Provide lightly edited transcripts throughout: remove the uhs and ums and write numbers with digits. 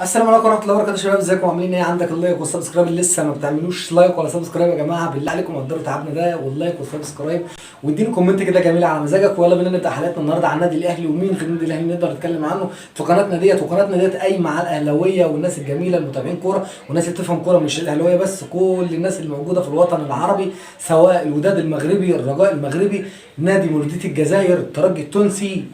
السلام عليكم ورحمة الله وبركاته شباب، ازيكم عاملين ايه؟ عندك ال like وال subscribe؟ اللي لسه ما بتعملوش like ولا subscribe يا جماعة بالله عليكم قدروا تعبنا ده وال like وال subscribe، واديني comment كده جميل على مزاجك. ويلا بينا نبدا حلقتنا النهارده عن النادي الاهلي، ومين غير النادي الاهلي نقدر نتكلم عنه في قناتنا ديت. وقناتنا ديت قايمة على الاهلاوية والناس الجميلة المتابعين كورة والناس اللي بتفهم كورة، مش الاهلاوية بس، كل الناس اللي موجودة في الوطن العربي، سواء الوداد المغربي، الرجاء المغربي، نادي مولوديه الجزائر، الترجي التونسي،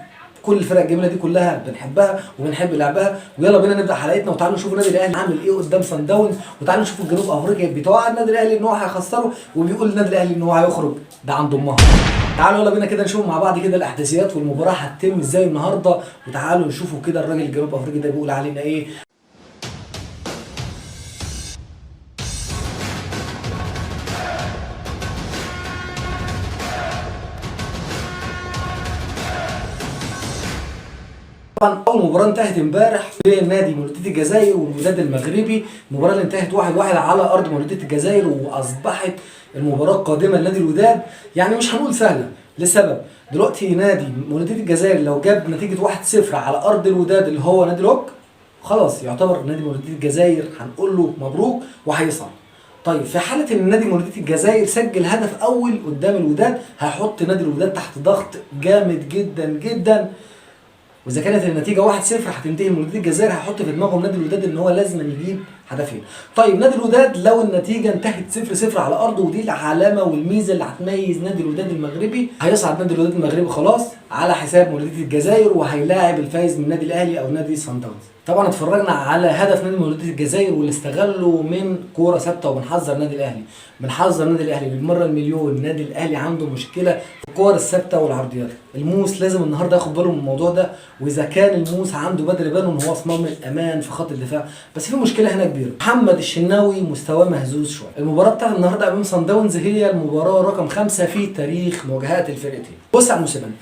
كل الفرق الجميلة دي كلها بنحبها وبنحب لعبها. ويلا بينا نبدا حلقتنا، وتعالوا نشوف النادي الاهلي عامل ايه قدام سان داونز، وتعالوا نشوف الجنوب افريقيا بيتوعد النادي الاهلي ان هو هيخسره، وبيقول النادي الاهلي ان هو هيخرج ده عند امها. تعالوا يلا بينا كده نشوف مع بعض كده الاحداثيات والمباراة هتتم ازاي النهارده، وتعالوا نشوفوا كده الراجل الجنوب افريقي ده بيقول علينا ايه. طبعا اول مباراة انتهت امبارح بين نادي مولوديه الجزائر والوداد المغربي، المباراة اللي انتهت 1-1 على ارض مولوديه الجزائر، واصبحت المباراة القادمة لنادي الوداد يعني مش هنقول سهلة، لسبب دلوقتي نادي مولوديه الجزائر لو جاب نتيجة 1-0 على ارض الوداد اللي هو نادي الهوك، خلاص يعتبر نادي مولوديه الجزائر هنقول له مبروك وهيصعد. طيب في حاله ان نادي مولوديه الجزائر سجل هدف اول قدام الوداد، هيحط نادي الوداد تحت ضغط جامد جدا جدا، واذا كانت النتيجة 1-0 هتنتهي مولوديه الجزائر، هيحط في دماغهم نادي الوداد ان هو لازم يجيب هدفين. طيب نادي الوداد لو النتيجة انتهت 0-0 على ارضه، ودي العلامة والميزة اللي هتميز نادي الوداد المغربي، هيصعد نادي الوداد المغربي خلاص على حساب مولوديه الجزائر، وهيلاعب الفايز من النادي الاهلي او نادي سان داونز. طبعا اتفرجنا على هدف نادي مولوديه الجزائر واللي استغلوا من كورة ثابتة، وبنحذر النادي الاهلي، بنحذر النادي الاهلي بالمرة المليون، النادي الاهلي عنده مشكلة في الكور الثابتة والعرضيات. الموس لازم النهارده ياخد باله من الموضوع ده، واذا كان الموس عنده بدر باله ان هو صمام الامان في خط الدفاع، بس في مشكلة هنا كبيرة، محمد الشناوي مستواه مهزوز شوية. المباراة بتاعت النهارده امام سان داونز هي المباراة رقم 5 في تاريخ مواجهات الفرقتين. بص يا موسيماني،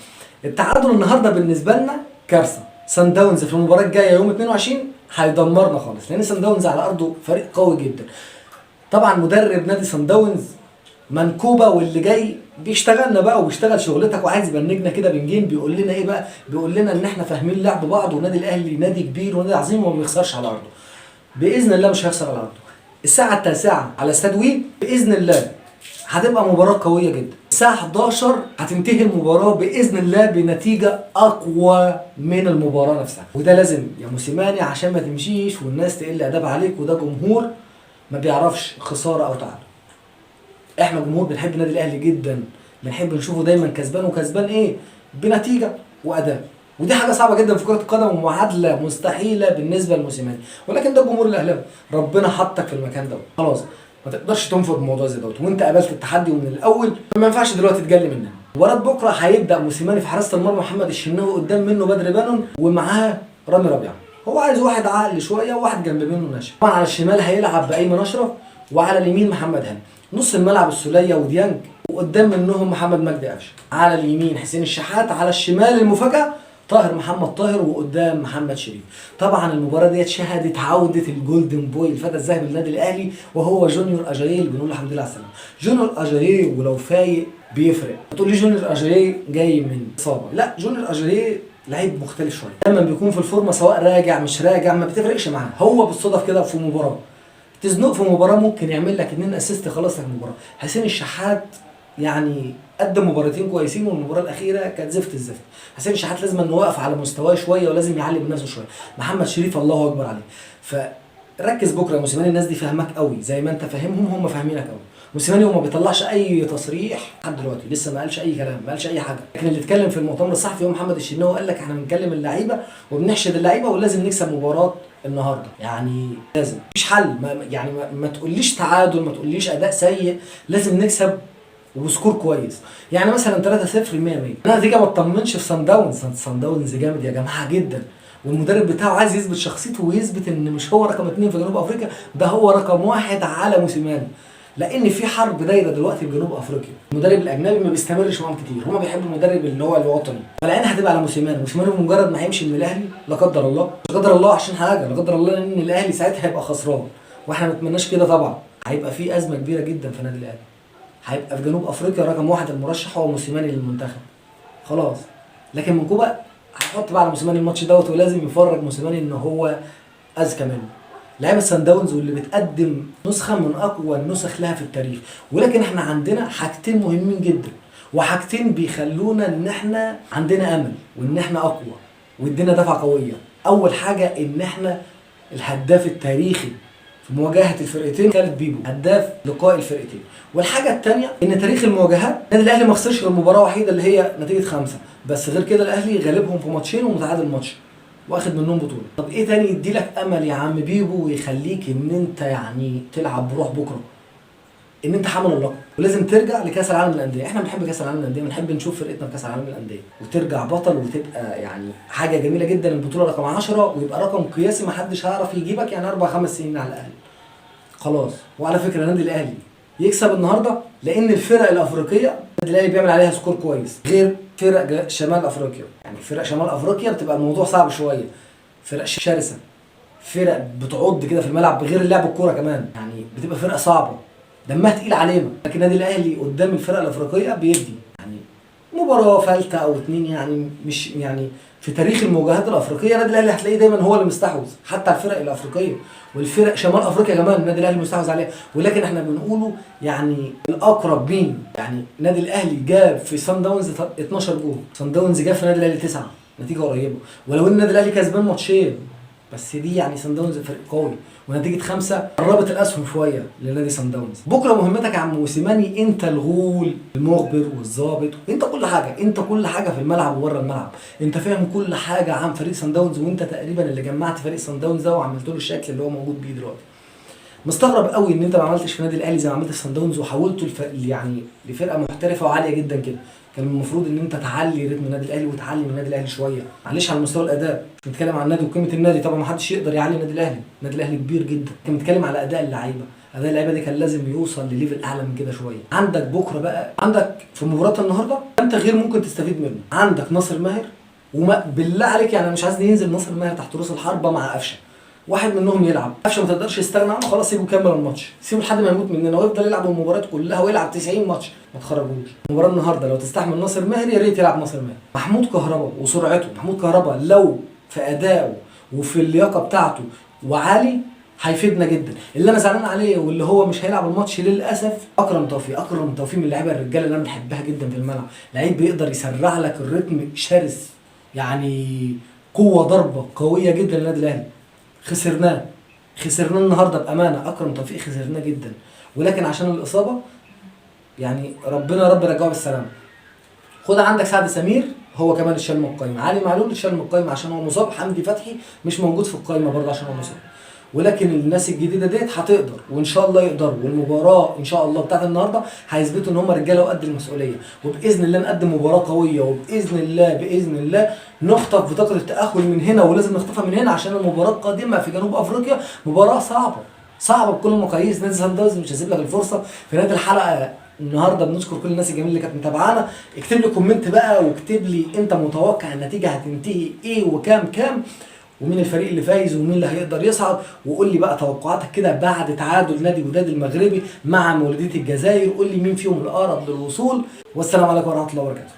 التعادل النهارده بالنسبة لنا كارثة. سان داونز في المباراة الجاية يوم 22 هيدمرنا خالص، لان سان داونز على ارضه فريق قوي جدا. طبعا مدرب نادي سان داونز منكوبه، واللي جاي بيشتغلنا بقى وبيشتغل شغلتك وعايز يبنجنا كده بنجين. بيقول لنا ايه بقى؟ بيقول لنا ان احنا فاهمين لعب بعض، والنادي الاهلي نادي كبير ونادي عظيم وما بيخسرش على ارضه. باذن الله مش هيخسر على ارضه. الساعة 9 على استاد وي باذن الله هتبقى مباراة قوية جدا. الساعة 11 هتنتهي المباراة باذن الله بنتيجة اقوى من المباراة نفسها، وده لازم يا موسيماني عشان ما تمشيش والناس تقل اداب عليك، وده جمهور ما بيعرفش خسارة او تعادل. احنا جمهور بنحب النادي الاهلي جدا، بنحب نشوفه دايما كسبان، وكسبان ايه؟ بنتيجة واداء، ودي حاجة صعبة جدا في كره القدم ومعادله مستحيلة بالنسبة لموسيماني، ولكن ده الجمهور الاهلاوي، ربنا حطك في المكان دوت، خلاص ما تقدرش تنفض الموضوع زي دوت، وانت قابلت التحدي ومن الاول، ما ينفعش دلوقتي تجلي مننا. مباراة بكره هيبدا موسيماني في حراسة المرمى محمد الشناوي، قدام منه بدر بانون، ومعاه رامي ربيعة. هو عايز واحد عقل شوية وواحد جنب منه ناشف. طبعا على الشمال هيلعب بايمن اشرف، وعلى اليمين محمد هاني. نص الملعب السوليه وديانج، وقدام منهم محمد مجدي قفشه. على اليمين حسين الشحات، على الشمال المفاجاة طاهر محمد طاهر، وقدام محمد شريف. طبعا المباراة ديت شهدت عوده ال golden boy الفتى الذهبي للنادي الاهلي، وهو جونيور اجاييه، اللي بنقول الحمد لله على السلامة. جونيور اجاييه ولو فايق بيفرق. تقول لي جونيور اجاييه جاي من اصابه، لا جونيور اجاييه لعيب مختلف شوية، لما بيكون في الفورمة سواء راجع مش راجع ما بتفرقش معاه، هو بالصدف كده في مباراة تزنق في مباراة ممكن يعمل لك 2 assist خلاص لك المباراة. حسين الشحات يعني قدم مباراتين كويسين، والمباراة الاخيرة كانت زفت الزفت. حسين الشحات لازم انه يقف على مستواه شوية، ولازم يعلي من نفسه شوية. محمد شريف الله اكبر عليه. فركز بكره يا موسيماني، الناس دي فاهمك قوي زي ما انت فاهمهم، هم فاهمينك قوي. موسيماني هو ما بيطلعش اي تصريح لحد دلوقتي، لسه ما قالش اي كلام، ما قالش اي حاجة، لكن اللي اتكلم في المؤتمر الصحفي هو محمد الشناوي، قال لك احنا بنكلم اللعيبة وبنحشد اللعيبة ولازم نكسب مباراة النهارده، يعني لازم، مفيش حل، ما تقوليش تعادل، ما تقوليش اداء سيء، لازم نكسب وب score كويس، يعني مثلا 3-0 100 100. النتيجة ما تطمنش في سان داونز، سان داونز جامد يا جماعة جدا، والمدرب بتاعه عايز يثبت شخصيته ويثبت ان مش هو رقم 2 في جنوب افريقيا، ده هو رقم 1 على موسيماني، لان في حرب دايرة دلوقتي في جنوب افريقيا، المدرب الاجنبي ما بيستمرش معاهم كتير، هما بيحبوا المدرب اللي هو الوطني، فالعين هتبقى على موسيماني. موسيماني بمجرد ما هيمشي من الاهلي لا قدر الله، لا قدر الله عشان حاجة، لا قدر الله لان الاهلي ساعتها هيبقى خسران، واحنا ما نتمناش كده طبعا، هيبقى في ازمة كبيرة جدا في النادي الاهلي، هيبقى في جنوب افريقيا رقم 1 المرشح هو موسيماني للمنتخب خلاص. لكن من كوبا هيحط بقى على موسيماني الماتش دوت، ولازم يفرج موسيماني ان هو اذكى منه. لعيبة سان داونز واللي بتقدم نسخه من اقوى النسخ لها في التاريخ، ولكن احنا عندنا حاجتين مهمين جدا، وحاجتين بيخلونا ان احنا عندنا امل وان احنا اقوى وادينا دفعه قوية. اول حاجة ان احنا الهداف التاريخي في مواجهة الفرقتين خالد بيبو، هداف لقاء الفرقتين. والحاجة الثانية ان تاريخ المواجهات النادي الاهلي ما خسرش غير مباراة وحيده اللي هي نتيجة 5 بس، غير كده الاهلي غالبهم في ماتشين ومتعادل ماتش واخد منهم بطوله. طب ايه تاني يدي لك امل يا عم بيبو ويخليك ان انت يعني تلعب بروح بكره؟ ان انت حامل اللقب ولازم ترجع لكاس العالم للاندية. احنا بنحب كاس العالم للاندية، بنحب نشوف فرقتنا في كاس العالم للاندية وترجع بطل وتبقى يعني حاجة جميلة جدا، البطولة رقم 10 ويبقى رقم قياسي ما حدش هيعرف يجيبك يعني 4 5 سنين على الاقل. خلاص. وعلى فكرة النادي الاهلي يكسب النهارده، لان الفرق الافريقية النادي الاهلي بيعمل عليها score كويس، غير فرق شمال افريقيا. يعني فرق شمال افريقيا بتبقى الموضوع صعب شوية، فرق شرسة، فرق بتعض كده في الملعب بغير اللعب الكورة كمان، يعني بتبقى فرقه صعبة دمها تقيل علينا. لكن النادي الاهلي قدام الفرق الافريقية بيدي يعني مباراة فالته او اتنين، يعني مش يعني في تاريخ المواجهات الافريقية النادي الاهلي هتلاقيه دايما هو اللي مستحوذ حتى على الفرق الافريقية والفرق شمال افريقيا كمان النادي الاهلي مستحوذ عليها. ولكن احنا بنقوله يعني الاقرب مين؟ يعني النادي الاهلي جاب في سان داونز 12 جول، سان داونز جاب في النادي الاهلي 9، نتيجة قريبه. ولو ان النادي الاهلي كسبان ماتشين بس دي يعني سان داونز فريق قوي، ونتيجة 5 قربت الاسهم شوية لنادي سان داونز. بكره مهمتك يا عم موسيماني، انت الغول المخبر والظابط، انت كل حاجة، انت كل حاجة في الملعب وبره الملعب، انت فاهم كل حاجة عن فريق سان داونز، وانت تقريبا اللي جمعت فريق سان داونز ده وعملت له الشكل اللي هو موجود بيه دلوقتي. مستغرب قوي ان انت ما عملتش في النادي الاهلي زي ما عملت في سان داونز وحولته يعني لفرقة محترفه وعاليه جدا كده. كان المفروض ان انت تعلي رتم النادي الاهلي وتعلي من النادي الاهلي شوية، معلش على مستوى الاداء، مش بنتكلم عن النادي وقيمه النادي، طبعا ما حدش يقدر يعلي النادي الاهلي، النادي الاهلي كبير جدا، كان بنتكلم على اداء اللعيبة، اداء اللعيبة دي كان لازم يوصل ل level اعلى من كده شوية. عندك بكره بقى، عندك في مباراة النهارده انت غير ممكن تستفيد منه، عندك ناصر ماهر، وما بالله عليك يعني مش عايز ينزل ناصر ماهر تحت رؤوس الحربة مع قفشه، واحد منهم يلعب، قفشه ما تقدرش تستغنى عنه، خلاص سيبه يكمل الماتش، سيبه لحد ما يموت مننا ويفضل يلعب المباريات كلها ويلعب 90 ماتش، ما تخرجوش. المباراة النهارده لو تستحمل ناصر ماهر يا ريت يلعب ناصر ماهر. محمود كهربا وسرعته، محمود كهربا لو في ادائه وفي اللياقة بتاعته وعالي هيفيدنا جدا. اللي انا زعلان عليه واللي هو مش هيلعب الماتش للاسف اكرم توفيق. اكرم توفيق من اللعيبة الرجالة اللي انا بحبها جدا في الملعب، لعيب بيقدر يسرع لك الريتم، شرس يعني، قوة ضربه قوية جدا للنادي الاهلي. خسرناه النهارده بامانه، اكرم توفيق خسرناه جدا، ولكن عشان الاصابة يعني ربنا يا رب يرجعه بالسلامة. خد عندك سعد سمير هو كمان اتشال من القايمة، علي معلول اتشال من القايمة عشان هو مصاب، حمدي فتحي مش موجود في القايمة برضه عشان هو مصاب. ولكن الناس الجديدة ديت هتقدر وان شاء الله يقدروا، والمباراة ان شاء الله بتاعت النهارده هيثبتوا ان هم رجاله وقد المسؤولية، وباذن الله نقدم مباراة قوية، وباذن الله باذن الله نخطف بطاقة التاهل من هنا، ولازم نخطفها من هنا عشان المباراة القادمة في جنوب افريقيا مباراة صعبة صعبة بكل المقاييس. نادي سان داونز مش هسيب لك الفرصة. في نهاية الحلقة النهارده بنشكر كل الناس الجميلة اللي كانت متابعانا. اكتب لي comment بقى، واكتب لي انت متوقع النتيجة هتنتهي ايه وكام كام، ومين الفريق اللي فايز ومين اللي هيقدر يصعد، وقول لي بقى توقعاتك كده بعد تعادل نادي وداد المغربي مع مولوديه الجزائر، قول لي مين فيهم الاقرب للوصول. والسلام عليكم ورحمة الله وبركاته.